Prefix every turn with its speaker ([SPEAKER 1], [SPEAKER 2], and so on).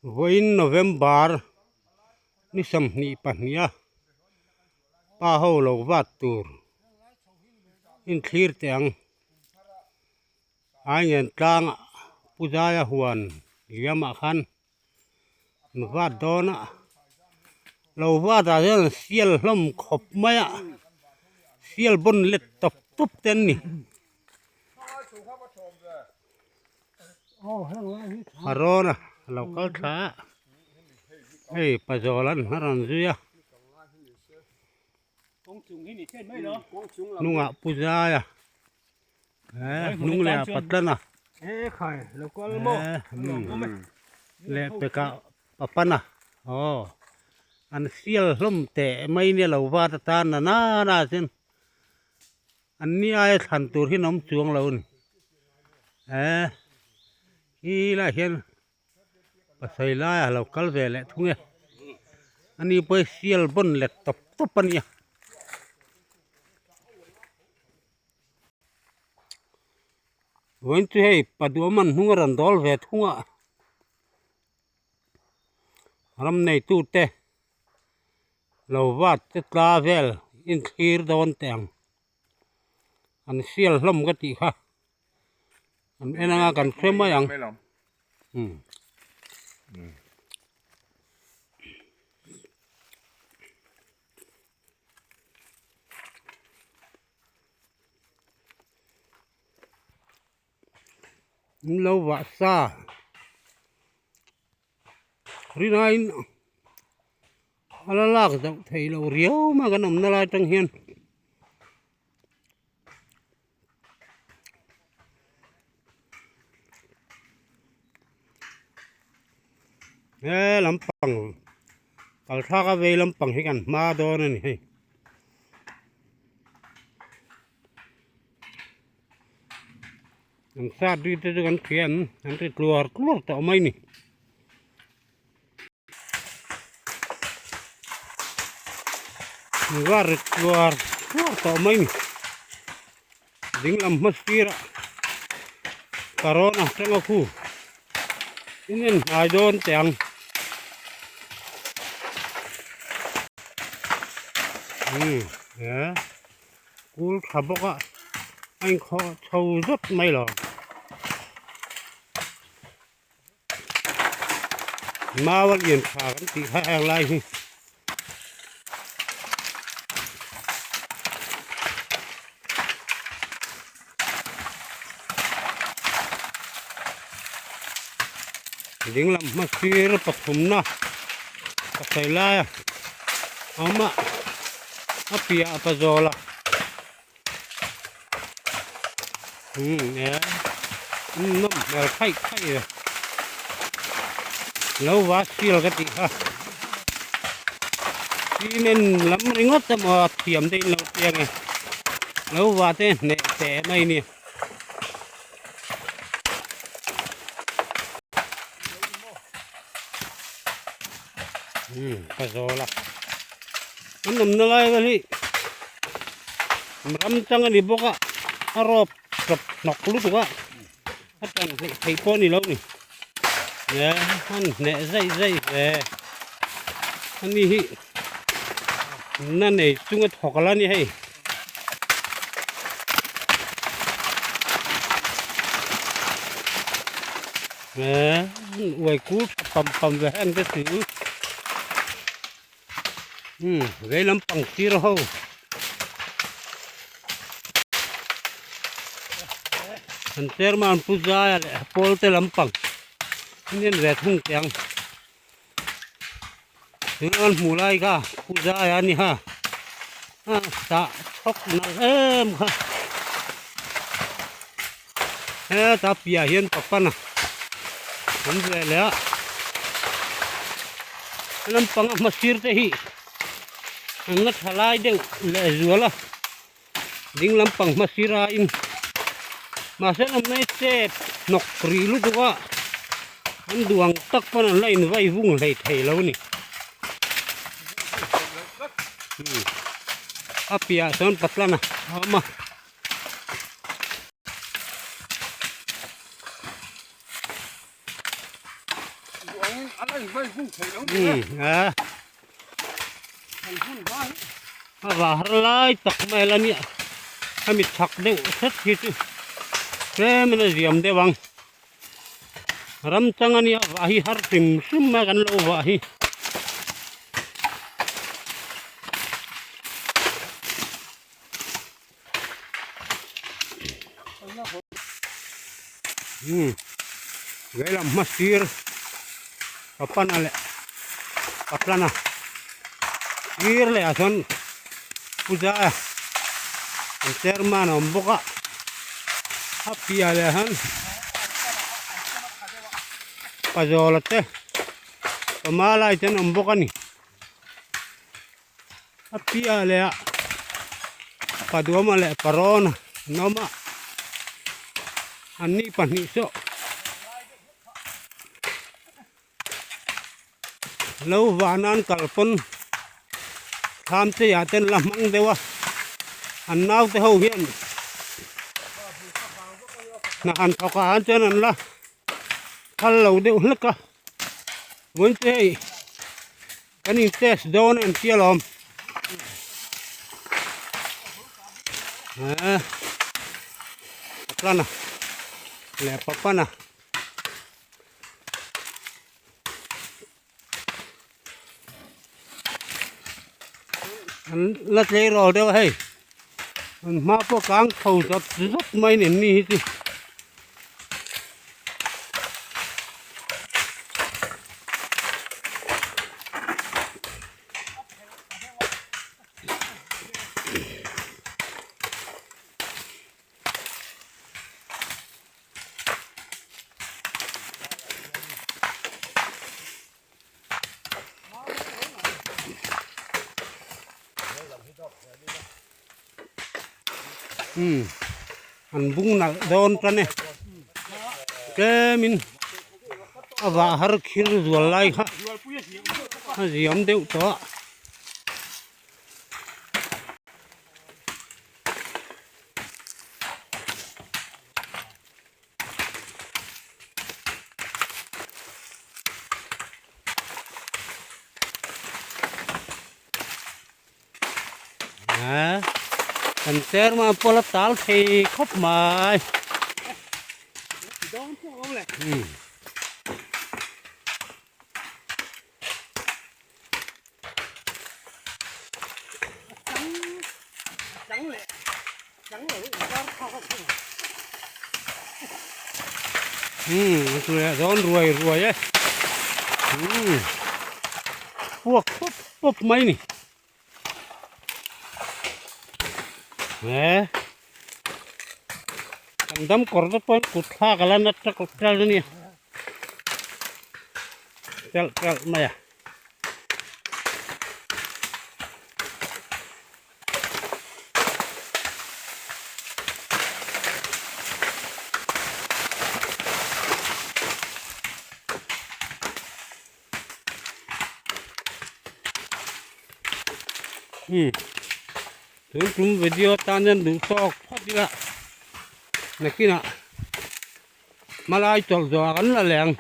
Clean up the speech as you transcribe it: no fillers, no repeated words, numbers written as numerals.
[SPEAKER 1] Vawiin November ni 22 a pa ho lo vat tur inthlir teh ang. Aingen tlangah Pu Zaia huan liamah khan an vat dawn a, lo vat ah hian an sial hlawm khawp mai a, sial bawn let tawp tawp te an ni. A rawn a a lo kal thla a, hei pazawl an a rawn zui a, hnungah Pu Zaia hnung leh ah Patlan a leh pekah Papana aw an sial hlawm teh mai nia lo vat atan na nana chuan. An ni aia thlan tur hi an awm chuang lo a ni. Eee khi lai hian pasai laiah a lo kal ve leh thung e. Ani pawh hi sial bawn let tawp tawp a nia. Vawiin chu hei paduam an hnung a rawn dawl ve thung a. Ram neitute lo vat te tla vel inthlir dawn teh ang an sial hlawm ka tih kha an en anga kan hre mai ang umm. In lo vah sa rinaiin a la lak zauh theih loh riau mai kan awmna lai atang hian. He lampang kalthlak a vei lampang hi kan hma dawn a ni hei. An sat ri te chu kan hria an an ri tluar tluar tawh mai a ni. An va ri tluar tluar tawh mai a ni. Ding lam hma sirah corona tanga khu in en hnai dawn teh ang. Umm he. Kul tha bawk a a inkhawh chho zawt mai lo. Mau a lian tha kan tih kha heng lai hi. Dinglam hma sir pathumna ka sawi lai a awm a a piah a pazawl a umm e nawm hmel khaih khaih e lo va sial ka tih kha cement lam ringawt emaw a thiam te in lo tia nge lo va te hneh teh mai a nia. Ka zawl a an awmna lai vel hi ram chang a ni bawk a a rawp tawp hnawk lutuk a a tan hleih theih pawh a ni lo ni e an hneh zaih zaih ve a ni hi na nei chunga thawk ala ni hei. Uai kul tha pam pam ve heng te chu umm vei lampang sir ho an chairman pu zaia leh pawl te lampang an en ve thung teh ang tuna kan hmuh lai kha pu zaia a ni ha a tah chhawk nalh em kha heta piah hian papana awm ve leh a a lampang a hma sir te hi an la tha lai deuh leh zual a ding lampang hma sir aiin mahse an awmna hi chep hnawk rih lutuk a an duh ang tak pawn an la invai vung hlei thei lo a ni a piahah chuan patlana a awm a. A va har lai tak mai la nia hemi chhak deuh hret hi chu tlemin a ziam deuh ang ram chang ania vah hi har hrim hrim mai kan lo vah hi. Umm veilam hma sir papana leh patlana sir leh ah chuan puja an chairman a awm bawk a a piah leh ah hian pazawla te pama lai te an awm bawk a ni. A piah leh ah paduama leh parawn an awm a an ni pahnih saw lo vah nan kal pawn thlam te ah ten la hmang deuh a an naute ho hian hna han thawk ah chuan an la phal lo deuh hlek a vawiin chu hei. Kan in test dawn a inti alawm. Eh, patlana leh papana. An la tleirawl deuh a hei. An hma pawh kang tho zawt zawt mai nen mi hi chu. Umm an bung nalh dawn tan e tlemin a vah har khir zual lai kha a ziam deuh tawh a. A kan chairman pawh la tal thei khawp mai umm. Umm a tui ah dawn ruai ruai e umm puak pawp pawp mai a ni he kan dam kawr te pawh kut thlak a la na tak tel a nia telh telh mai a. Hmm. Tun tum video tan hian duh tawk phawt ila nakinah hmalai chawlh zawh ah kan la leng.